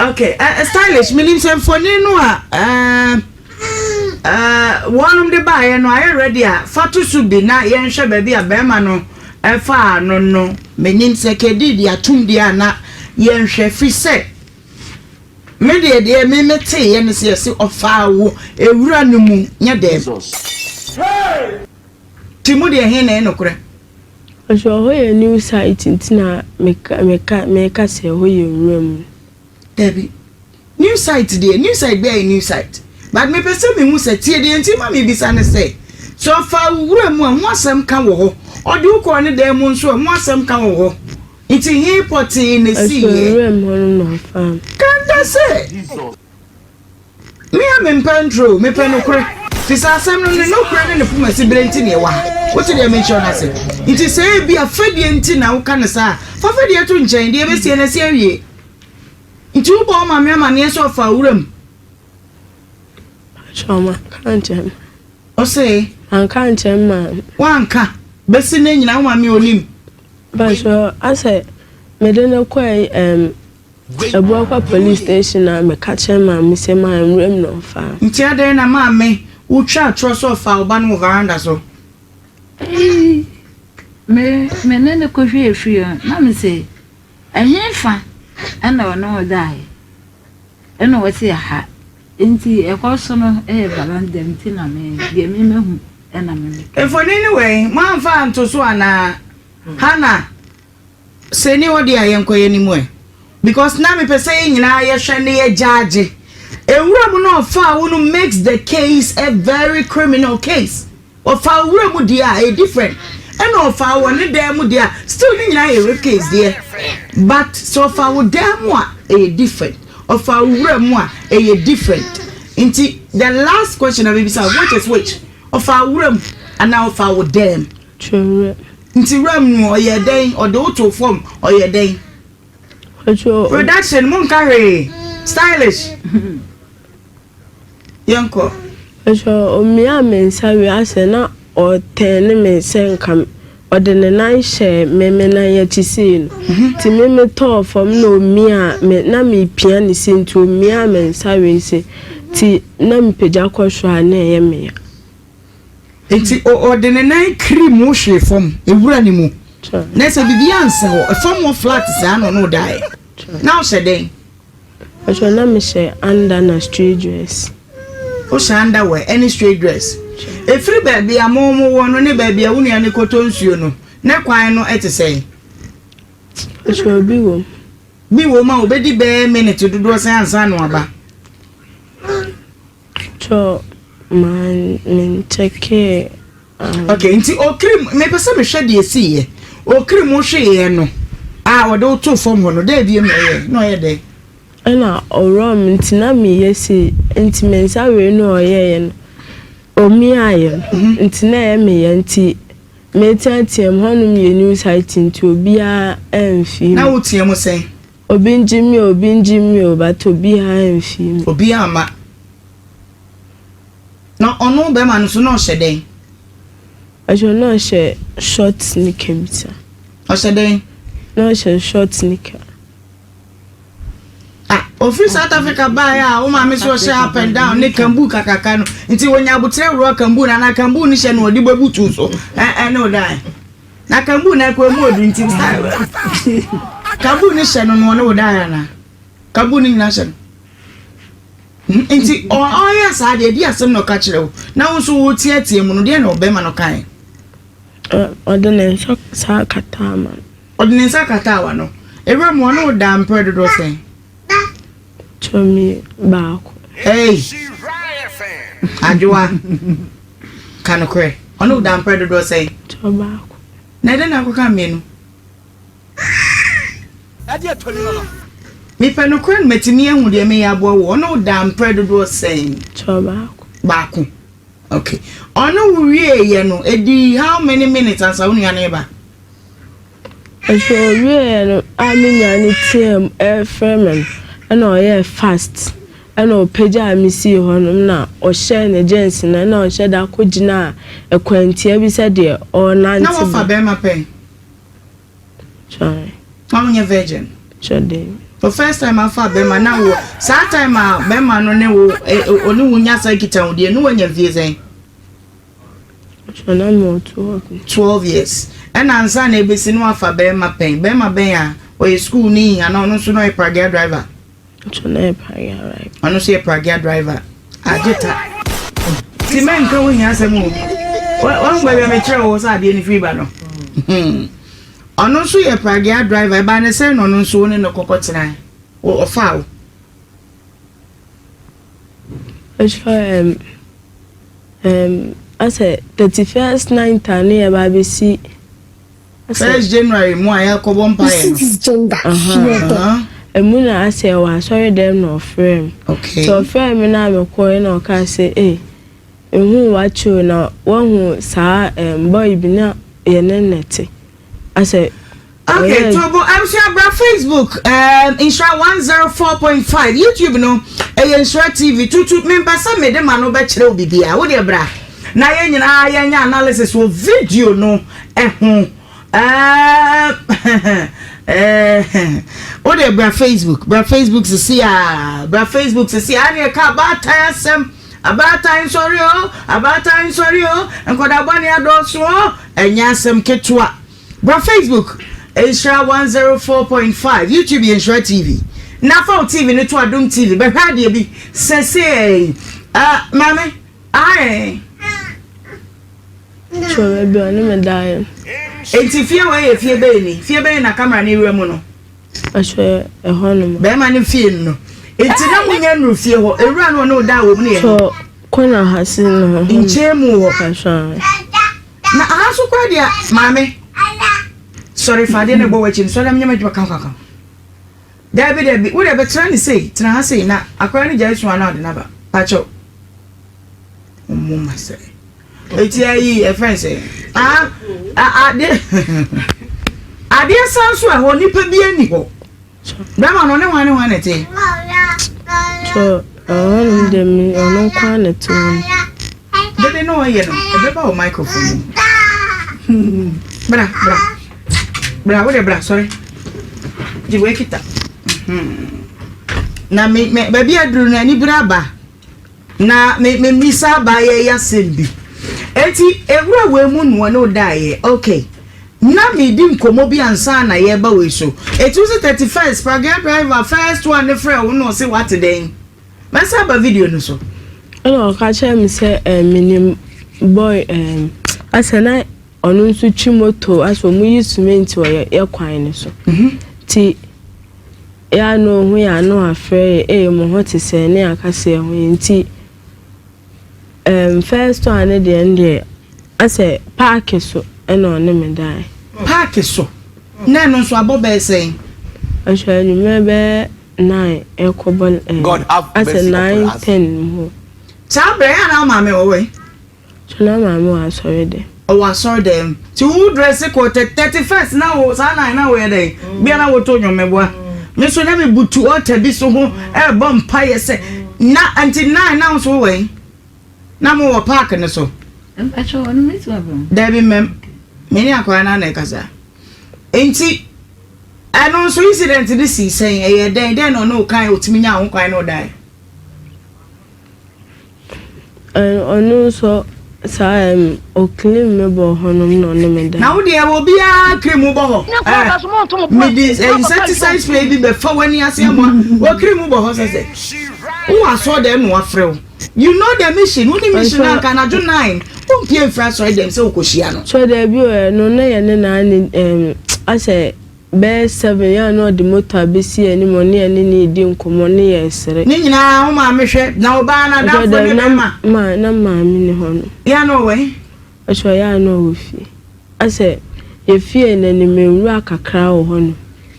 Okay, uh, stylish, menim sɛ mfoni no a uh, uh, wɔnom de baeɛ no ayɛ ready a fa to so bi na yɛnhwɛ baabi a bɛrima no ɛfaa no no. Menim sɛ kɛdi de atom deɛ a na yɛnhwɛ fi sɛ Me deɛ deɛ me me teeɛ ne sɛ yɛse ɔfaa wo ewura no mu nyɛ dɛm. Nti mo deɛ he na ɛyɛ nokorɛ? Ɔsɛ ɔhɔ yɛ new site nti na meka meka meka sɛ ɛhɔ yɛ nwura mu. Dabi new site deɛ new site biara yɛ new site but mepɛ sɛ mehu sɛ tie deɛ nti ma mebisa ne sɛ sɛ ɔfaa wo wura mu a ho asɛm ka wɔ hɔ ɔde wo kɔɔ ne dan mu nso a ho asɛm ka wɔ hɔ. Nti he pɔtee na Ɛso esiiɛ? nwuram hɔ no na ɔfaa me. Kanda sɛ, Me a mempɛ ntoro o, mepɛ nokorɛ. Firi sɛ asɛm no, ne nokorɛ ne ne pomasiberɛ nti na ɛwɔ ha. Wote deɛ mekyerɛ no ase? Nti sɛ ebia fɛdie nti na woka no saa a, fa fɛdie to nkyɛn, deɛ ɛbɛsie no asi awie. Nti wobɔ wo maame amaneɛ sɛ ɔfaa wuram? Patrɔ, manka ankyerɛ me. Ɔse? Manka ankyerɛ me maame. Woanka? Bɛsi nnɛ nyinaa wo maame ɔnim? Mpakyɛw asɛ mede no kɔe ɛɛm Abuakwa police station a meka kyerɛ maame sɛ maa nwuram na ɔfaa. Nti adɛn na maame wo twa atorɔ sɛ ɔfaa wo ba no wɔ veranda so? Eii me me ne no kɔhwɛɛ fie no na me se ɛhefa ɛna ɔne wo daeɛ ɛna ɔse ɛha nti ɛhɔ so no ɛyɛ veranda nti na me deɛ me mahu ɛna me meka. Mfoni no wɛn? Moamfa anto so anaa? Hannah, sɛ ni hɔ deɛ a yɛnkɔ yɛn anim ɛ. Because na mepɛ sɛ yɛn nyinaa yɛhwɛ na yɛgyaagye. Ewura mu na ɔfaa wo no makes the case a very criminal case. Ɔfaa wo wura mu deɛ a ɛyɛ different ɛna ɔfaa wɔ ne dan mu deɛ a still ne nyinaa yɛ rape case deɛ but sɛ ɔfaa wo dan mu a ɛyɛ different ɔfaa wo wura mu a ɛyɛ different nti the last question a mebisa which is which ɔfaa wura mu anaa ɔfaa wo dan mu? Kyerɛ wura. Nti wura mu no ɔyɛ dɛn ɔde wo too fam ɔyɛ dɛn? Production mo nka hwee stylish. Yɛnkɔ. Mpakyɛw omiaa me nsa wie asɛ na. ɔtɛne me sɛ nka ɔde ne nan hyɛɛ me me nan akyi sei no. Nti me metɔɔ fam na omiaa me na mepia ne sei nti omiaa me nsa wei sei nti na mepagya kɔ soro a na ɛyɛ me ya. Nti ɔde ne nan kiri mu hwee fam ewura ne mu. Na sɛ biribi ansa hɔ, fam hɔ flat saa na ɔne wo daeɛ. Na wohyɛ dɛn? Ɔkyerɛ na mehyɛ under na straight dress. Wohyɛ underwear ɛne straight dress. Ɛfiri baabi a mo mo wɔ no ne baabi a wo nua no kɔtɔ nsuo no, ne kwan no te sɛn? Ɔkyerɛ obi wɔ mu. Bi wɔ mu a obɛdi bɛyɛ minute dodoɔ sɛn ansa na waba? Kyerɛ maa menkyɛkee. Okay, nti okiri mu mepɛ sɛ mehwɛ deɛ esiiɛ. Okiri mu hweeɛ no a ɔde wo too fam hɔ no, dɛn bio na ɔyɛɛ? Na ɔyɛ dɛn? Ɛna ɔworɔɔ me nti na meyɛ sei, nti me nsa wei no a ɔyɛeɛ no, ɔmiaeɛ no, nti na ɛyɛ me ya nti meteateam, hɔnom yɛ new site nti obiara amfii me. Na woteam sɛn? Obi ngye me o, obi ngye me o, but obiara amfii me. Obiara amma. Na ɔno bɛrima no nso na ɔhyɛ dɛn? Ɔhyɛ na ɔhyɛ short nika bi sa. Ɔhyɛ dɛn? Na ɔhyɛ short nika. Ah, ofiri South Africa baeɛ a wo maame so ɔhyɛ up and down ne kambu kakraka no nti wɔnya aboterɛ worɔ kambu no anaa kambu no hyɛ no ɔde bɛbutu so ɛne ɔdae na kambu no ɛkɔ mu odu nti kambu no hyɛ no no ɔne ɔdae anaa kambu no nyina hyɛ no. Nti ɔyɛ saa deɛ, ɛdi asɛm na ɔka kyerɛ wo, na wo nso woteatea mu no, deɛ na ɔbɛrima no kae? Ɔde ne nsa saa kataa ma no. Ɔde ne nsa kataa w'ano. Ewura mu ɔne wo daa mprɛ dodoɔ sɛn? Tumi baako. Hey! Adwoa, ka nokorɛ. Ɔne wo daa mprɛ dodoɔ sɛn? Tɔ baako. Na ɛdɛn na akɔka mmienu? Mepɛ nokorɛ no matumi ahu deɛ meyɛ aboa wo. Ɔne wo daa mprɛ dodoɔ sɛn? Kyɛ baako. Baako. Okay. Ɔne wo wieeɛ no, ɛdii how many minutes ansa wo nua no reba? Nso ɔwieeɛ no a me nua no teaam refrɛ me no, ɛna ɔyɛɛ fast ɛna ɔpagyaa me sii hɔnom na ɔhyɛɛ ne jeans no ɛna ɔhyɛ da kɔgyinaa ɛkwantia bi sɛdeɛ ɔrenante Na wafa bɛrima pɛn? Sorry. Na wonyɛ virgin. Sure de. For first time afa bɛrima na wo saa time a bɛrima no ne wo ɔne wo nya saa nkitahodie no wanya mfie sɛn? Sure na me wɔ 12. 12 years. Ɛna ansa na ebesi no afa bɛrima pɛn. Bɛrima bɛn a ɔyɛ school ni anaa ɔno nso na ɔyɛ pragea driver? Ɔno yɛ pragea driver. Ɔno nso yɛ pragea driver. Agye ta. Ti mɛnka wo hia asɛm o. Wahu baabi a mekyerɛ wo sɛ adeɛ no firi ba no. Hmm. Ɔno nso yɛ pragea driver. Ɛbaa ne sɛn na ɔno nso wo ne no kɔkɔ tenae? Ɔfaa wo. Ɔkyerɛ um, um, asɛ 31st night a ne yɛba abɛsi First January mu a yɛakɔbɔ mpaeɛ no. Emu na asɛ wɔ asɔre dɛm na ɔfrɛɛ me. Okay. Nti ɔfrɛɛ me na mekɔe na ɔkaa sɛ ee mehu wakye o na wahu saa um, boy bi na yɛne no te. Asɛ Okay, Tobo, abusua bra Facebook, um, Nhyira 104.5, YouTube no, ɛyɛ Nhyira TV, tutu, mempɛ sɛ mede ma no bɛkyerɛ wo biribiara, wo deɛ bra, na yɛn nyinaa yɛnyɛ analysis wɔ video no ho. Ɛɛ, wo deɛ bra Facebook, bra Facebook sisi a, bra Facebook sisi a, ne ɛka abaatan asɛm, abaatan nsɔre o, abaatan nsɔre o, nkwadaa bɔne adɔɔso o, ɛnyɛ asɛm ketewa. Bra Facebook, Nhyira 104.5, YouTube yɛ Nhyira TV. Na fa wo TV no to Adom TV, bɛhwɛ adeɛ bi sɛsɛɛ. Uh, maame, ae. Kyerɛ baabi a ɔne me daeɛ. Enti fie wei yɛ fie bɛn ni? Fie bɛn na camera no wura mu no? Ɛhwɛ ɛhɔ nom. Bɛrima no fie no no. Enti na monya nnuru fie hɔ. Ewura no ɔne wo daa wɔ mu no yɛ. Sɔ kɔna ha si no hɔ. Nkyɛn mu hɔ. Ɛhwɛ. Na aha nso koraa deɛ maame. Sɔre fa adeɛ no ɛbɔ w'akyi no sɔre na menyɛ m'adwuma kaw kaw kaw. Daabi daabi wo deɛ bɛtena ne sei tena ha sei na akwadaa no gyae su a na ɔde no aba. Pakyɛw. Ɔmo ma sɛ. Eti ayi ɛfɛn sɛ ah adeɛ adeɛ san so ɛhɔ nipa bi ani hɔ bɛrima no ɔne hwan ne hwan na ɛte. So ɛhɔnom deɛ mi ɔno nko ara na ɛte hɔ no. Dede na ɔyɛ no, ɛbɛba wɔ microphone mu. Bra, bra. Bra, wo de bra, sɔre. Gye wei kita. Na me, me, baabi aduru no, anibere aba. Na me, me mmisa abaayɛ yi asɛm bi. Enti, ewura wei mu no, ɔne wo daeɛ. Okay. Na medi nkɔmmɔ bi ansa na yɛreba wei so. Eti wo sɛ 31st, Pragea driver first one ne frɛ wo na ɔse wate dɛn? Mɛsan aba video no so. Ɛna ɔka kyerɛɛ me sɛ ɛɛ menim boy ɛɛ asɛ na ɔno nso twi moto asɛ ɔmo yi cement wɔ yɛ yɛ kwan no so mhm. ti yɛ a na ɔhu yɛ a na wafrɛ yɛ ee mo ho te sɛ ne aka sɛ ɛho yɛ nti ɛɛm first one ne deɛ no deɛ asɛ paaki so ɛna ɔne me dae. Paaki so na ɛno nso abɔ bɛyɛ sɛn? Ɔhwɛ anwummerɛ bɛyɛ 9 rekɔbɔ God have asɛ mercy upon 9 us. 10 mu hɔ. Saa berɛ yɛ a na wo maame wɔ hɔ yi? So na maame wɔ asɔre dɛm? Ɔwɔ asɔre dɛm. Nti wo dresse kɔ 31st na wo saa nine na woyɛ dɛn? Bia na woto nnwom meboa. Me nso na me butu altar bi so ho ɛrebɔ mpaeɛ sɛ na nti nine na wo nso wowɔ yi? Na mo wɔ park no so? Mpakyɛ wɔ no mɛtumi aba mu? Dabi mmɛm. Me ne akwadaa no na ɛkasa. Nti Ɛno nso incident no sii sɛn? Ɛyɛɛ dɛn? Dɛn na ɔne wo kae a otumi nyaa ho kwan ne wo dae? Ɔno nso saa ɛm ɔclean me bɔ hɔnom na ɔne me dae. Na wo deɛ obiara cream bɔ hɔ. Ɛɛ mede insecticide spray bi bɛfa w'ani ase ama wɔ cream bɔ hɔ sɛ sɛ wowɔ asɔre dɛm na wafrɛ wo. You know the mission. Wo ne mission na anka anadwo 9 wompie mfiri asɔre dɛm sɛ wokɔhyia no. So dabi o ɛno na yɛne no ane ɛɛm asɛ bɛyɛ 7 yɛ a na ɔde motor abɛsi yɛn anim ɔne yɛne no redi nkɔmmɔ ne yɛresere. Ne nyinaa wo maame hwɛ na wo baa no Ɔkyerɛ adamfo dabi ne na bɛrima. ma na maame ni hɔ no. Yɛ a na ɔwɔ he? Ɔkyerɛ ɔyɛ a na ɔwɔ fie. Asɛ yɛ fie no anim nwura kakra wɔ hɔ nom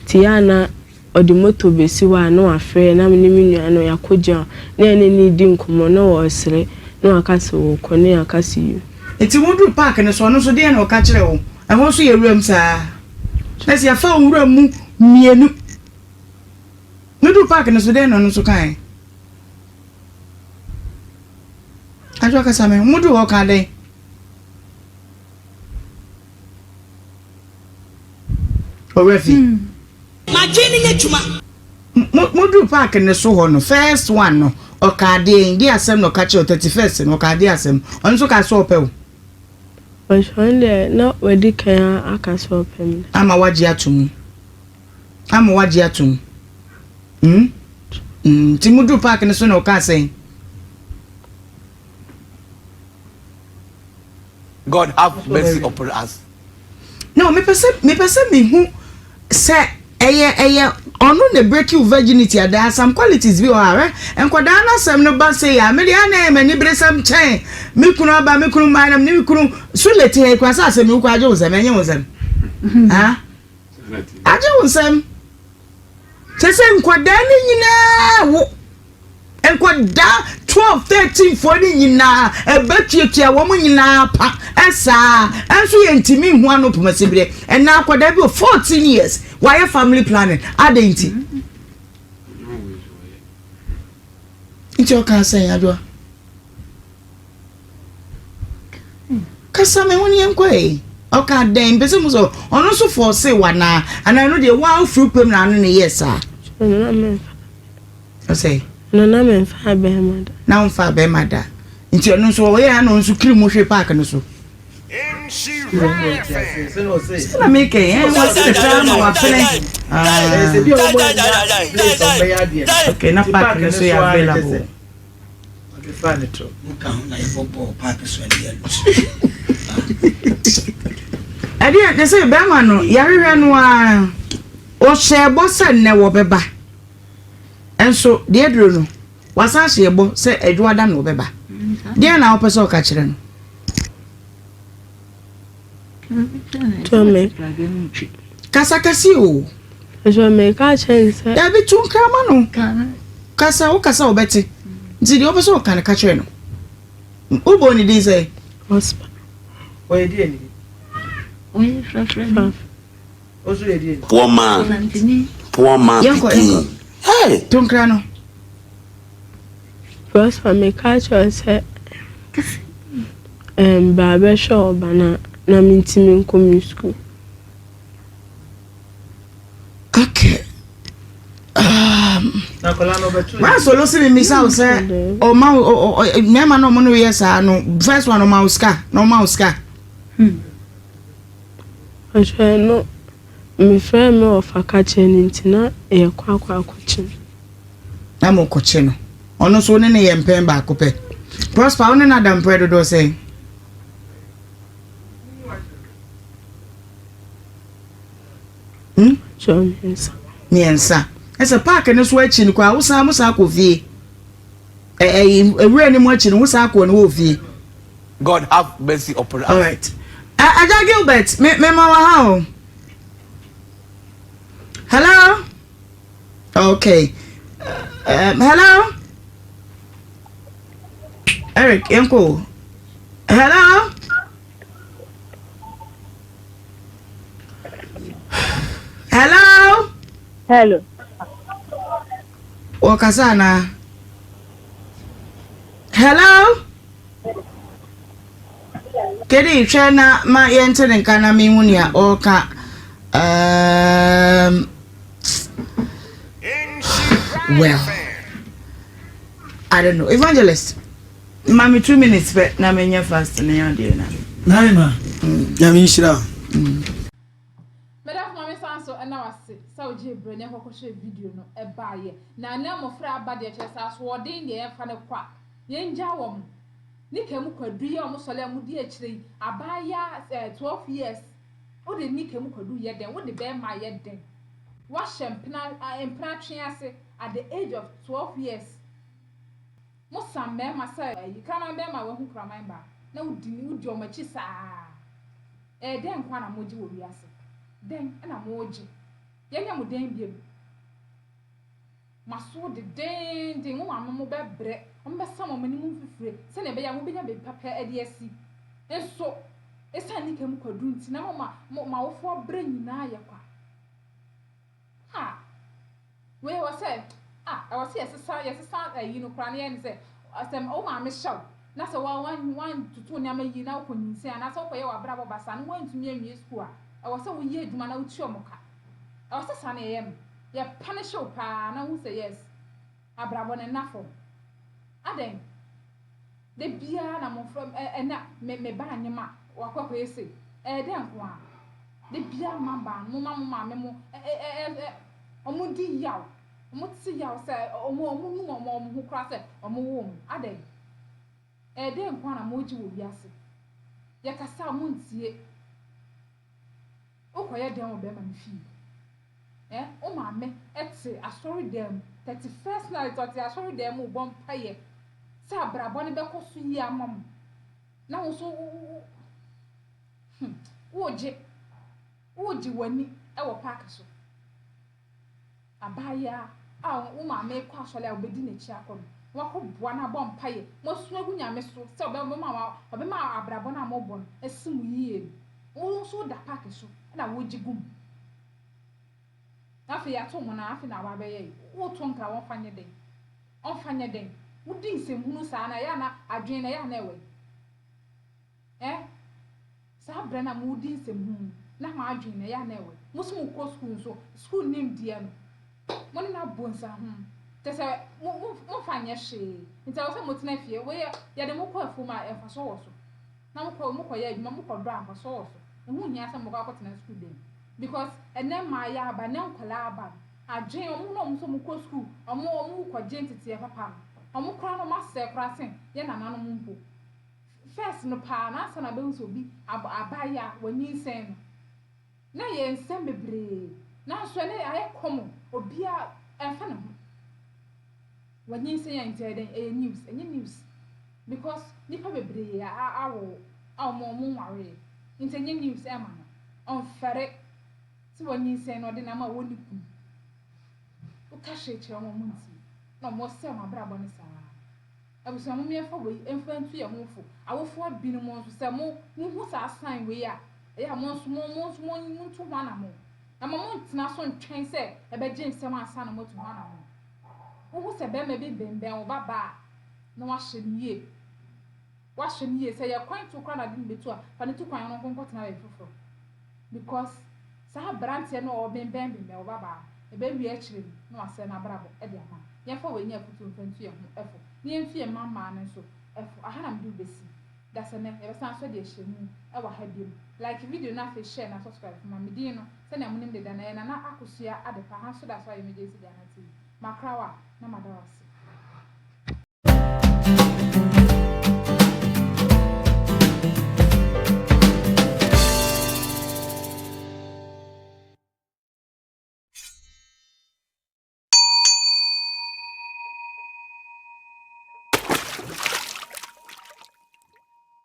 nti yɛ a na Ɔde moto besi hɔ a na wafrɛ yɛn na me ne me nua no yɛakɔgyina hɔ na yɛne no redi nkɔmmɔ na ɔresere na waka sɛ ɔrekɔ na yɛaka sɛ yiw. Enti moduu park no so, ɔno nso deɛn na ɔka kyerɛɛ wo? Ɛhɔ nso yɛ wuram saa. Na sɛ yɛfa wo nwura mu mmienu. Moduu park no so, deɛn na ɔno nso kaeɛ? Adwoa kasa me ho. Moduu hɔ ɔkaa dɛn? Owura fi. M'adwene no nyɛ adwuma. Mo moduu park no so hɔ no, first one no, ɔkaa deɛn? Deɛ asɛm na ɔka kyerɛɛ wo? 31st no, ɔkaa deɛ asɛm? Ɔno nso kaa sɛ ɔpɛ wo? But ɔno deɛ, na wadi kan aka sɛ ɔpɛ me. Ama woagye ato mu. Ama woagye ato mu. Hmm? Hmm. Nti moduu park no so na ɔkaa sɛn? God have mercy upon us. No, mepɛ sɛ mepɛ sɛ mehu sɛ ɛyɛ ɛyɛ ɔno na break you virginity a there are some qualities bi wɔ ha hwɛ nkwadaa no asɛm no ba se ya me deɛ ana ɛyɛ m'ani bere sɛm kyɛn me kunu aba me kunu mmaa na me ne me kunu so late ha ekura sɛ asɛm yi wokɔ agye wo nsɛm ɛnyɛ wo nsɛm ha agye wo nsɛm kyɛ sɛ nkwadaa no nyinaa wo Nkwadaa 12, 13 foɔ no nyinaa ɛbɛ tuatua wɔn nyinaa pa ɛsaa ɛnso yɛ ntumi nhu ano poma siberɛ ɛnna akwadaa bi wɔ 14 years wayɛ family planning adɛn nti nti ɔka sɛn adwoa Kasa me ho ne yɛnkɔ ɛ. Ɔka dɛn? Mpɛ sɛ mu sɛ ɔno nso fɔɔse wo anaa? Anaa ɛno deɛ woa wofiri pam na ano ne yɛɛ saa? Ɛno na memfa. Ɔsɛ? Ɛno na memfa bɛrima da. Na womfa bɛrima da. Nti ɔno nso ɔyɛ ana ɔno nso kiri mu hwe paaki no so. Sɛ na meka yi, ɛn wɔse ne pɛ ama wapene. Okay, na paaki no so yɛ available. Ɛdeɛ ne sɛ bɛrima no yɛahwehwɛ no ara ɔhyɛɛ bɔ sɛ nnɛ wɔbɛba nso deɛ aduro no wasan ahyɛ bɔ sɛ adwoada na ɔbɛba deɛ na wopɛ sɛ ɔka kyerɛ no Tɔ me. Kasa kɛse o. Ɛsɛ meka kyerɛ no sɛ. Dabi tu nkrama no. Kasa wo kasa ɔbɛte. Nti deɛ ɔpɛ sɛ ɔka no ka kyerɛ no. Wobɔ ne din sɛ? Prosper. Ɔyɛ deɛ ni. Ɔyɛ frafra ni. Ɔso yɛ deɛ ni. Poor man. Poor man Yɛnkɔ pikin. yɛnkɔ. Hey! To nkra no. Prosper meka kyerɛ sɛ. Ɛɛm bra bɛhwɛ wo ba no a na mentumi nkɔ me sukuu. Okay. Um, Masolo si mi misa wo sɛ ɔma wo mmarima na ɔmo no yɛ saa no first one ɔma wo sika na ɔma wo sika. Ɔhwɛ no mefrɛ me ɔfa ka kyerɛ no nti na yɛkɔ akɔ akɔkye no. Na mo kɔkye no ɔno nso wo ne no yɛ mpɛn baako pɛ. Prosper wo ne no ada mprɛ dodoɔ sɛn? Hmm? Mmiɛnsa. Mmiɛnsa. Ɛsɛ paaki no so akyi no koraa wosan mo san kɔ fie. Ɛɛ ewura no mu akyi no wosan kɔ no wɔ fie. God have mercy upon us. All right. Aja Gilbert, me me ma wa ha o. Hello. Okay. Hello. Eric, yɛnkɔ. Hello. Hello. Hello. Wɔkasa anaa? Hello. Kedi hwɛ na ma yɛnte ne nka na mehu nea ɔreka. Um, well, I don't know. Evangelist. Ma me 2 minutes pɛ na menyɛ fast ne adeɛ na. Naima, Nyame nhyira wo. Mɛdafo ma me san so ɛna wase sɛ wogye berɛ ne ɛkɔkɔhwɛ video no ɛbaayɛ na ne mmɔfra aba deɛ kyerɛ sɛ asoɔden deɛ yɛmfa no kɔ a yɛngya wɔn ne ka mu kwadu yi a wɔn sɔle a wɔdi akyire yi abaayewa 12 years wode ne ka mu kwadu yɛ dɛn? Wode bɛrima yɛ dɛn? Wahyɛ mpena twe ase at the age of 12 years. Mo san mmarima sɛ ɛyi kraman bɛrima a wahu kraman baa na wodi wɔn akyi saa. Ɛyɛ dɛn nkwa na mogye wɔ wiase? Dɛn ɛna mogye? Yɛnyɛ mo dɛn biem? Maso dedenden mo maame mo bɛbrɛ wɔn bɛsa wɔn anim mfifire sɛnea ɛbɛyɛ a mobɛnya baabi papa de asi nso ɛsiane nika mu kwadu nti na mo ma mo awofoɔ brɛ nyinaa yɛ kwa. Ha, wei wɔ sɛ ah ɛwɔ sɛ yɛsesa ayi no koraa na yɛn sɛ sɛ wo maame hyɛw na sɛ wa wan wantoto nneɛma yie na wokɔ nyinsɛn anaasɛ wokɔyɛ w'abrabɔ basa na woantumi anwie sukuu a, ɛwɔ sɛ woyɛ adwuma na wotua ɔmo ka. Ɛwɔ sɛ saa na yɛyɛ no, yɛ punish wo paa na wohu sɛ yes, abrabɔ ne nna fam adɛn de biara na mmɔfra ɛna me ba anyem a wakɔ akɔyɛ sei. Ɛyɛ dɛn nko a de biara mma baa no mo ma mo maame mo ɛ ɛ ɛ ɔmo di yaw, ɔmo te yaw sɛ ɔmo num ɔmo ho koraa sɛ ɔmo wo mo adɛn. Ɛyɛ dɛn nko a na mo gye wɔ wiase? Yɛkasa a mo ntie. Wokɔyɛ dɛn wɔ bɛrima no fie? Wo maame ɛte asɔre dan mu 31st night, ɔte asɔre dan mu bɔ mpaeɛ sɛ abrabɔ no bɛkɔ so yie ama mo na wo nso wo wogye w'ani ɛwɔ park so. Abaayewa a wo maame kɔ asɔre a wobɛdi n'akyi akɔ no, wakɔ boa no abɔ mpaeɛ, moasu agu Nyame so sɛ ɔbɛma abrabɔ no a mobɔ no asi mo yie no, wo nso woda park so ɛna wogye gu mu. Afei yɛato mo na afei na wabɛyɛ yi woto nkra wɔmfa nyɛ dɛn? Ɔmfa nyɛ dɛn? Wodi nsɛmhunu saa na ɛyɛ ana adwene na ɛyɛ ana ɛwɔ saa berɛ na modi nsɛmhunu na mo adwene na ɛyɛ ana ɛwɔ. Mo so mokɔ sukuu nso, sukuu nimdeɛ no mo ne no abɔ nsa ho kyɛ sɛ momfa nyɛ hwee nti ɛwɔ sɛ motena fie. Wɔyɛ yɛde mo kɔ afuom a ɛmfasoɔ wɔ so na mokɔyɛ adwuma, mokɔdɔ a mfasoɔ wɔ so. Ɛho hia sɛ mokɔ akɔtena sukuu dan because ɛnɛ mmaayɛ aba, ɛnɛ nkwadaa aba no adwene ɔmo na ɔmo nso ɔmo kɔ sukuu, ɔmo kɔgye nteteɛ papa no, ɔmo koraa no ɔmo asɛe koraa sen yɛ nananom mpo. First no paa na ansa na bɛhu sɛ obi abaayewa wanyinsɛn no na yɛ nsɛm bebree, nanso ɛnɛ ayɛ common, obiara ɛmfa ne ho wanyinsɛn a nti ɛyɛ dɛn? Ɛyɛ news? Ɛnyɛ news because nipa bebree awo a ɔmo nwareɛ nti ɛnyɛ news ɛma no. Ɔmfɛre sɛ wanyinsɛn no ɔde nam a wɔnni kunu. Woka hwee kyerɛ wɔn, ɔmo ntie na ɔmo sɛ ɔmo abrabɔ no saa. Abusua, mo mmiɛnfa wei mfa ntu yɛn ho fo. Awofoɔ binom nso sɛ mo mohu saa sign wei a, ɛyɛ a mo nso mo ntu ho anamɔ na mo ntena so ntwɛn sɛ ɛbɛgye nsɛm ansa na mo atu ho anamɔ. Wohu sɛ bɛrima bi bɛnbɛn wo ba baa na wahyɛ no yie. Woahwɛ no yie, sɛ ɛyɛ kwan to koraa na ade no bɛtu a, fa no tu kwan no nko nkɔtena baabi foforɔ. Because saa aberanteɛ no a ɔbembɛnbembɛn wo babaa no, ɛbɛwie akyire no na wasɛe n'abrabɔ de ama wo. Yɛmfa wei nyɛ afotuo mfa ntu yɛn ho fo, na yɛntu yɛn mma mmaa no nso fo. Aha na mede wo bɛsi. Dasɛnɛ, yɛbɛsan nso de ahyɛ mu wɔ ha biom. Like video no afei share na subscribe ma me din no sɛnea monim deda no ɛyɛ Nana Akosua Adepa ha nso da so ayɛ Emergency Ghana TV. Makra wo a na mada wo ase.